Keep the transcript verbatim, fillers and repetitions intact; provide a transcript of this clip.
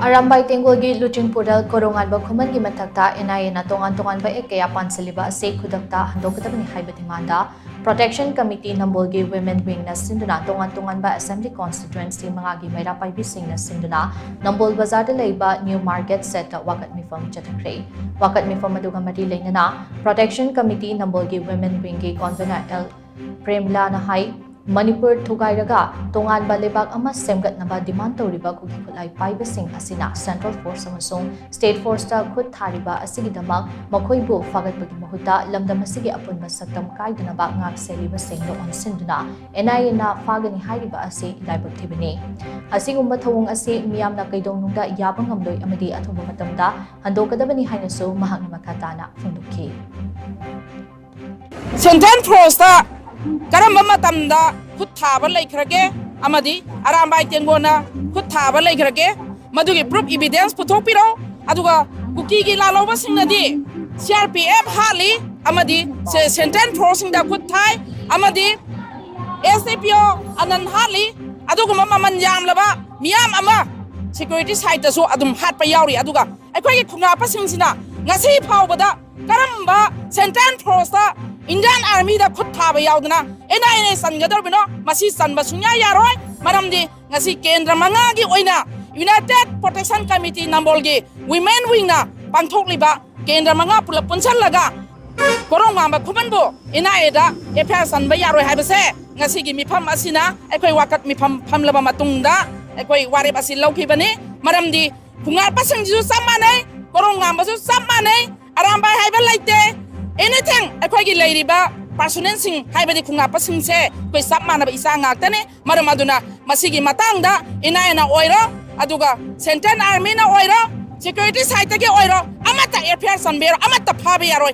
ꯑꯔꯥꯝꯕꯥꯏ ꯇꯦꯡꯒꯣꯜꯒꯤ ꯂꯨꯆꯤꯡꯄꯨꯔꯦꯜ ꯀꯣꯔꯣꯉꯥꯟꯕ ꯈꯨꯃꯟꯒꯤ ꯃꯊꯛꯇ NIAꯅ ꯇꯣꯉꯥꯟ ꯇꯣꯉꯥꯟꯕ act ꯀꯌꯥ ꯄꯥꯟꯁꯤꯜꯂꯤꯕ ꯑꯁꯤ ꯈꯨꯗꯛꯇ ꯍꯟꯗꯣꯛꯀꯗꯕꯅꯤ ꯍꯥꯏꯕ demand ꯄ꯭ꯔꯣꯇꯦꯛꯁꯟ ꯀꯃꯤꯇꯤ ꯅꯝꯕꯣꯜꯒꯤ women wingꯅ ꯁꯤꯟꯗꯨꯅ ꯇꯣꯉꯥꯟ ꯇꯣꯉꯥꯟꯕ assembly constituency ꯃꯉꯥꯒꯤ ꯃꯩꯔꯥ ꯄꯥꯏꯕꯤꯁꯤꯡꯅ ꯁꯤꯟꯗꯨꯅ ꯅꯝꯕꯣꯜ ꯕꯖꯥꯔꯗ ꯂꯩꯕ new market setꯇ ꯋꯥꯀꯠ ꯃꯤꯐꯝ ꯆꯠꯊꯈ꯭ꯔꯦ꯫ ꯋꯥꯀꯠ ꯃꯤꯐꯝ ꯑꯗꯨꯒ ꯃꯔꯤ ꯂꯩꯅꯅ ꯄ꯭ꯔꯣꯇꯦꯛꯁꯟ ꯀꯃꯤꯇꯤ ꯅꯝꯕꯣꯜꯒꯤ women wingꯒꯤ convener ꯑꯦꯜ ꯄ꯭ꯔꯦꯝꯂꯥꯅ ꯍꯥꯏ, ꯃꯅꯤꯄꯨꯔ ꯊꯨꯒꯥꯏꯔꯒ ꯇꯣꯉꯥꯟꯕ ꯂꯩꯕꯥꯛ ꯑꯃ ꯁꯦꯝꯒꯠꯅꯕ demand ꯇꯧꯔꯤꯕ ꯀꯨꯀꯤ ꯈꯨꯠꯂꯥꯏ ꯄꯥꯏꯕꯁꯤꯡ ꯑꯁꯤꯅ central force ꯑꯃꯁꯨꯡ state forceꯇ ꯈꯨꯠ ꯊꯥꯔꯤꯕ ꯑꯁꯤꯒꯤꯗꯃꯛ ꯃꯈꯣꯏꯕꯨ ꯐꯥꯒꯠꯄꯒꯤ ꯃꯍꯨꯠꯇ ꯂꯝꯗꯝ ꯑꯁꯤꯒꯤ ꯑꯄꯨꯟꯕ ꯁꯛꯇꯝ ꯀꯥꯏꯗꯅꯕ ꯉꯥꯛ ꯁꯦꯜꯂꯤꯕꯁꯤꯡꯗ ꯑꯣꯟꯁꯤꯟꯗꯨꯅ NIAꯅ ꯐꯥꯒꯅꯤ ꯍꯥꯏꯔꯤꯕ ꯑꯁꯤ ꯂꯥꯏꯕꯛ ꯊꯤꯕꯅꯤ꯫ ꯑꯁꯤꯒꯨꯝꯕ ꯊꯧꯑꯣꯡ ꯑꯁꯤ ꯃꯤꯌꯥꯝꯅ ꯀꯩꯗꯧꯅꯨꯡꯗ ꯌꯥꯕ ꯉꯝꯂꯣꯏ ꯑꯃꯗꯤ ꯑꯊꯨꯕ ꯃꯇꯝꯗ ꯍꯟꯗꯣꯛꯀꯗꯕꯅꯤ ꯍꯥꯏꯅꯁꯨ ꯃꯍꯥꯛꯅ ꯃꯈꯥ ꯇꯥꯅ ꯐꯣꯡꯗꯣꯛꯈꯤ꯫ Central forceꯇ ꯀꯔꯝꯕ ꯃꯇꯝꯗ ꯈꯨꯠ ꯊꯥꯕ ꯂꯩꯈ꯭ꯔꯒꯦ ꯑꯃꯗꯤ ꯑꯔꯥꯝꯕꯥꯏ ꯇꯦꯡꯒꯣꯟꯅ ꯈꯨꯠ ꯊꯥꯕ ꯂꯩꯈ꯭ꯔꯒꯦ, ꯃꯗꯨꯒꯤ proof evidence ꯄꯨꯊꯣꯛꯄꯤꯔꯣ꯫ ꯑꯗꯨꯒ ꯀꯨꯀꯤꯒꯤ ꯂꯥꯜꯍꯧꯕꯁꯤꯡꯅꯗꯤ CRPF ꯍꯥꯠꯂꯤ ꯑꯃꯗꯤ central forceꯁꯤꯡꯗ ꯈꯨꯠ ꯊꯥꯏ ꯑꯃꯗꯤ SDPO ꯑꯅꯟ ꯍꯥꯠꯂꯤ꯫ ꯑꯗꯨꯒꯨꯝꯕ ꯃꯃꯜ ꯌꯥꯝꯂꯕ ꯃꯤꯌꯥꯝ ꯑꯃ security sideꯇꯁꯨ ꯑꯗꯨꯝ ꯍꯥꯠꯄ ꯌꯥꯎꯔꯤ꯫ ꯑꯗꯨꯒ ꯑꯩꯈꯣꯏꯒꯤ ꯈꯨꯟꯉꯥꯛꯄꯁꯤꯡꯁꯤꯅ ꯉꯁꯤ ꯐꯥꯎꯕꯗ ꯀꯔꯝꯕ central forceꯇ Indian armyꯗ ꯈꯨꯠ ꯊꯥꯕ ꯌꯥꯎꯗꯅ NIA ꯆꯟꯒꯗꯧꯔꯤꯕꯅꯣ? ꯃꯁꯤ ꯆꯟꯕ ꯁꯨꯡꯌꯥ ꯌꯥꯔꯣꯏ꯫ ꯃꯔꯝꯗꯤ ꯉꯁꯤ ꯀꯦꯟꯗ꯭ꯔ ꯃꯉꯥꯒꯤ ꯑꯣꯏꯅ United Protection Committee ꯅꯝꯕꯣꯜꯒꯤ women wingꯅ ꯄꯥꯡꯊꯣꯛꯂꯤꯕ ꯀꯦꯟꯗ꯭ꯔ ꯃꯉꯥ ꯄꯨꯂꯞ ꯄꯨꯟꯁꯤꯜꯂꯒ ꯀꯣꯔꯣꯡ ꯃꯥꯡꯕ ꯈꯨꯃꯟꯕꯨ NIAꯗ FIR ꯆꯟꯕ ꯌꯥꯔꯣꯏ ꯍꯥꯏꯕꯁꯦ ꯉꯁꯤꯒꯤ ꯃꯤꯐꯝ ꯑꯁꯤꯅ ꯑꯩꯈꯣꯏ ꯋꯥꯀꯠ ꯃꯤꯐꯝ ꯐꯝꯂꯕ ꯃꯇꯨꯡꯗ ꯑꯩꯈꯣꯏ ꯋꯥꯔꯦꯞ ꯑꯁꯤ ꯂꯧꯈꯤꯕꯅꯤ꯫ ꯃꯔꯝꯗꯤ ꯈꯨꯡꯉꯥꯛꯄꯁꯤꯡꯁꯤꯁꯨ ꯆꯞ ꯃꯥꯟꯅꯩ, ꯀꯣꯔꯣꯡ ꯉꯥꯡꯕꯁꯨ ꯆꯞ ꯃꯥꯟꯅꯩ, ꯑꯔꯥꯝꯕꯥꯏ ꯍꯥꯏꯕ ꯂꯩꯇꯦ꯫ Anything ꯑꯩꯈꯣꯏꯒꯤ ꯂꯩꯔꯤꯕ personnelꯁꯤꯡ ꯍꯥꯏꯕꯗꯤ ꯈꯨꯡꯉꯥꯛꯄꯁꯤꯡꯁꯦ ꯑꯩꯈꯣꯏ ꯆꯞ ꯃꯥꯟꯅꯕ ꯏꯆꯥ ꯉꯥꯛꯇꯅꯤ꯫ ꯃꯔꯝ ꯑꯗꯨꯅ ꯃꯁꯤꯒꯤ ꯃꯇꯥꯡꯗ NIAꯅ ꯑꯣꯏꯔꯣ, ꯑꯗꯨꯒ central armyꯅ ꯑꯣꯏꯔꯣ, security sideꯇꯒꯤ ꯑꯣꯏꯔꯣ, ꯑꯃꯠꯇ FIR ꯆꯟꯕ ꯌꯥꯔꯣꯏ, ꯑꯃꯠꯇ ꯐꯥꯕ ꯌꯥꯔꯣꯏ꯫